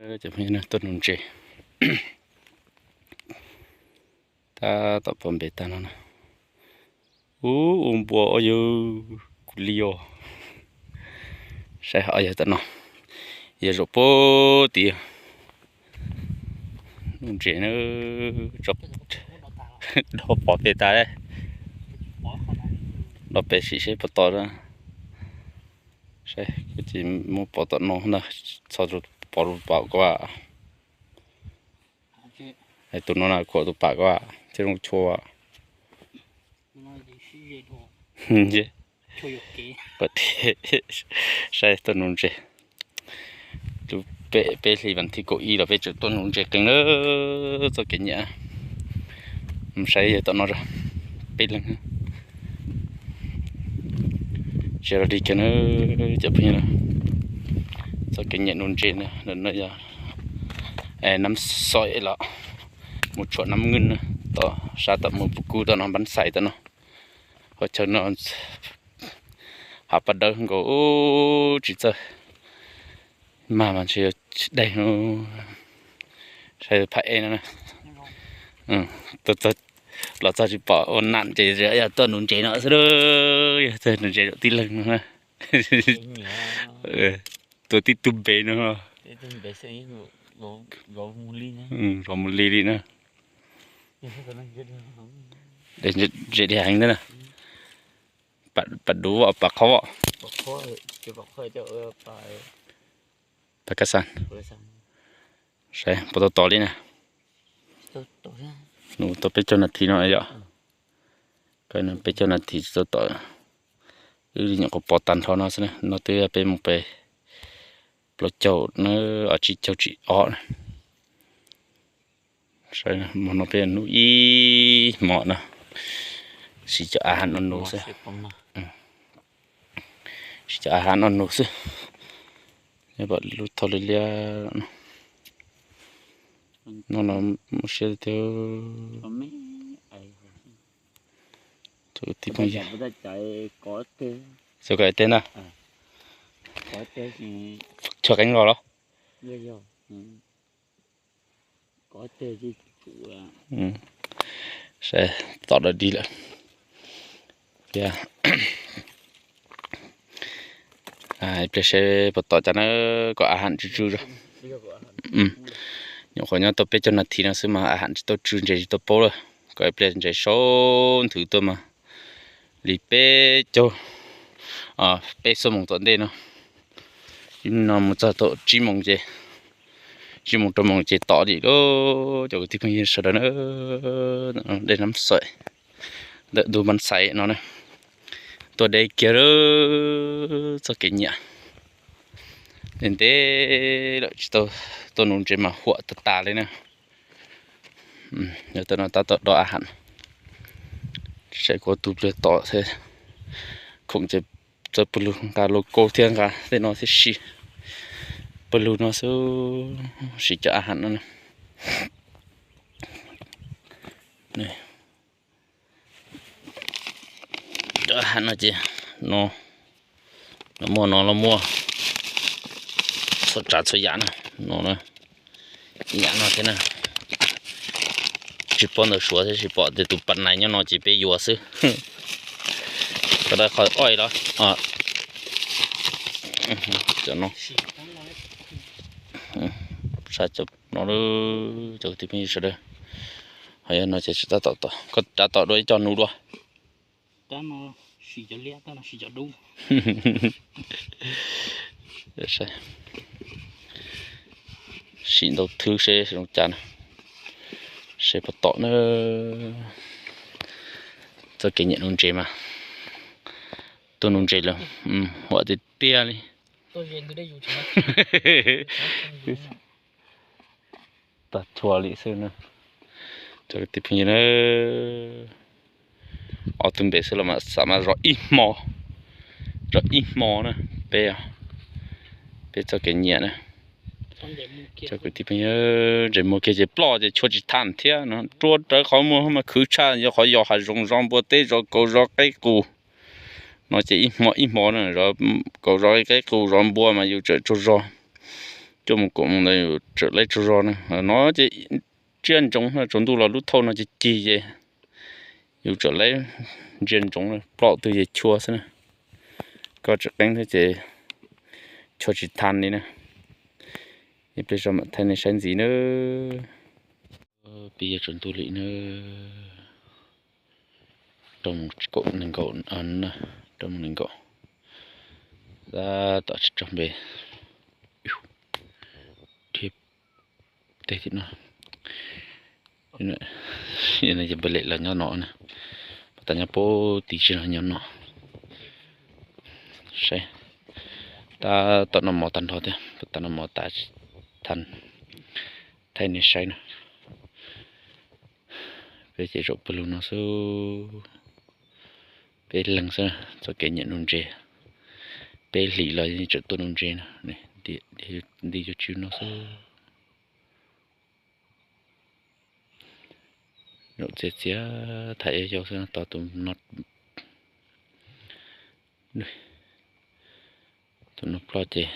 Cov phooj ywg, tuaj nuv ntses. Tab tom pov npe tag no na. Ub, ua npua os yawg, kuv li os. Saib ho yawg tom no, yawg zaum puag tid. Nuv ntses na, do pov pem tas, do pem sim seb puas tom na. Saib, kuv tsis muab pov tom no ntag, txhob pov rau pam ko. Tus no na khuam tus pam ko thiaj zoo chua. Saib tuaj nuv ntses. Lub peb hlis vas thib kaum ib los peb tseem tuaj nuv ntses qees na. Txoj kev nyiam, mus saib yawg tom no, peb leeg. Tsis los li kiag na, cov phooj ywg. Txoj kev nyiam nuv ntses no yog Nab Xom los mus tshuam Nab Nwj na, tom sab tom mus Pub Kub tom no, Npab Xais tom no. Qhov chaw no hav paj dawb nkaus, tsis txawj mag mas ntshe yog daig. Saib phab ej no na, los txog tsis pom ua nam ces yog tuaj nuv ntses no xwb, yog tuaj nuv ntses zaum tib leeg no na. Tua tib tug npe no, zov mus li li na. Ntses dib heev na. Pam dub, pam qhob, pam kab xas. Saib puas tau tom li na. Nws tau peb caug nas this no yom. Peb caug nas this tsis tau tom. Wb nyuam qhuav pov tag nrho no xwb na, no twb yog peb mus pem plaub caug na, ob tsib caug tsib ob na. Saib, hmo no peb nub ib hmos no, siv cov a ha no nug xwb. Siv cov a ha no nug xwb. Nyob pom lub thauj liab liab no, no muaj siab tiag. Tib phooj ywg, xyov koj teb na, tshuav qeeb los los. Saib tom dog dig lawm. Ib pliag seb puas tom cas na, kom a ha tsw tsw. Nyuam qhuav nyob tau peb caug nas this no xwb mas a ha tsis tau tsw, ntses tsis tau paub lawm. Kom ib pliag ntses sau nthwv tuaj mas li peb caug, peb xuab moos tom ntej no. No mus txog thaum tsib moos ces, tsib moos rau moos ces tom li lawm. Cov kwv tij phooj ywg sawv daws na, dej Nab Xom ntawm ntug Npab Xais no na, tuaj deb kiag lawm. Txoj kev nyiam ntev ntev lawm tsis tau tuaj nuv ntses mas huam tas tas li na. Yog tam no tab tom do a ha, saib kuv tus pliag tom thiab, khoom ces txawj pawg lug nqa logo thiab nqa tej no thiab si. Pawg lug no xwb, siv cov a ha no na. Cov a ha no ces no, no muaj no los muaj txhua tsav txhua yam na, no na, yam no thiab na. Tsis paub ntawv Suav thiab, tsis pom tias tus pas nais nyob no ces peb yuav xwb. Qhov oj los, cov no, saib cov no, cov kwv tij phooj ywg sawv daws. Ho yog no ces tsis tab tom tom, koj rov tom dua ib co nuv dua. Sim ntau thwb seb zoo cas na, seb puas tom na. Txoj kev nyiam nuv ntses mas, tuaj nuv ntses lawm, huam tiag tiag li. Tag chua li xwb na. Cov kwv tij phooj ywg na, ob tug npe xwb los mas xav mas zov ib hmo, zov ib hmo na. Peb, peb txoj kev nyiam na. Cov kwv tij phooj ywg, ntses muag kiag ces ploj ces tshua tsis tham thiab no, rua rawv qhov muag mas khwv tshaj, yog qhov yos hav zoov zov npua teb, zov kauv zov qaib qus. No ces ib hmo ib hmo na, zov kauv zov qaib qus zov npua mas yus tseem tsaug zog. Coj mus kaum moos ntawd yus txawm laib tsaug zog na. No ces tsiaj ntsoov, tsaus ntuj los lub thauj no ces cig ces yus txawm laib ntsia ntsoov, ploj twg ces chua xwb na. Koj tsis qeeb thiab ces chua tsis tau li na. Ib pliag tso mam thaij nej saib ntxiv na. Pib yuav tsaus ntuj li na. Rau moos kaum nees nkaum, rau moos nees nkaum. Tab tom tsis tso npe dhia tej tim no. Ces npawg Lem los nyob no na, pas tas nyob pub tim tsis los nyob no. Saib, tab tom noj mov tag nrho thiab, pas tas noj mov tas, thaij nej saib na. Peb ces zaum pawg lug no xwb, peb leeg xwb, txoj kev nyiam nuv ntses. Peb hlis los yeej tseem tuaj nuv ntses na, nti yuav tsw no xwb. Zaum txias txias tham yau yau xwb, tos tus no, tus no ploj ces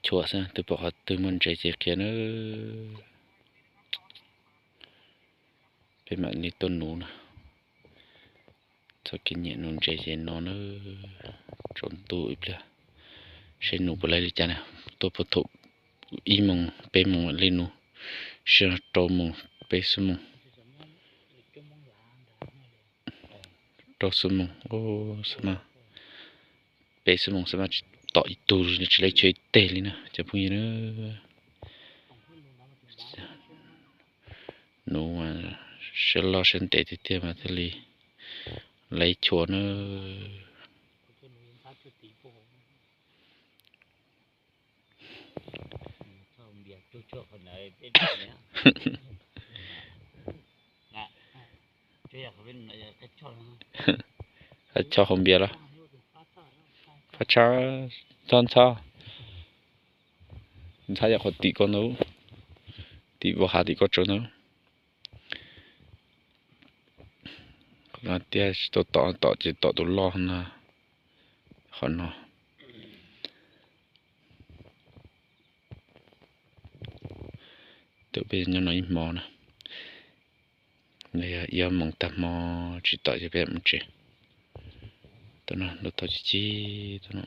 chua xwb, twb pom qhov twg muaj ntses ces qhia na. Peb mam li tuaj nuv na. Txoj kev nyiam nuv ntses ces no na. Tsaus ntuj ib pliag, seb nuv puas laib li cas na. Tuaj puag thaum ib moos peb moos mam li nuv, sij hawm rau moos peb xuab moos, rau xuab moos, peb xuab moos xwb mas tsis tom ib tug, tsis laib chua ib teg li na cov phooj ywg na. Nuv siab loj siab ntev tiag tiag mas thiaj li laib chua na. Qab choj hauv npias los? Phab tshab, txhob ntxhab, ntxhab yog qhov tim ko ntawd, tim voj hav tim ko tsaus ntawd. Qhov no tiag tsis tau tom, tom ces tom tus loj no, qhov no. Tus peb nyob no ib hmo na, yog ib ob moos tag hmo tsis tom ces peb mus tsev. Tus no lub tau chib chib tus no.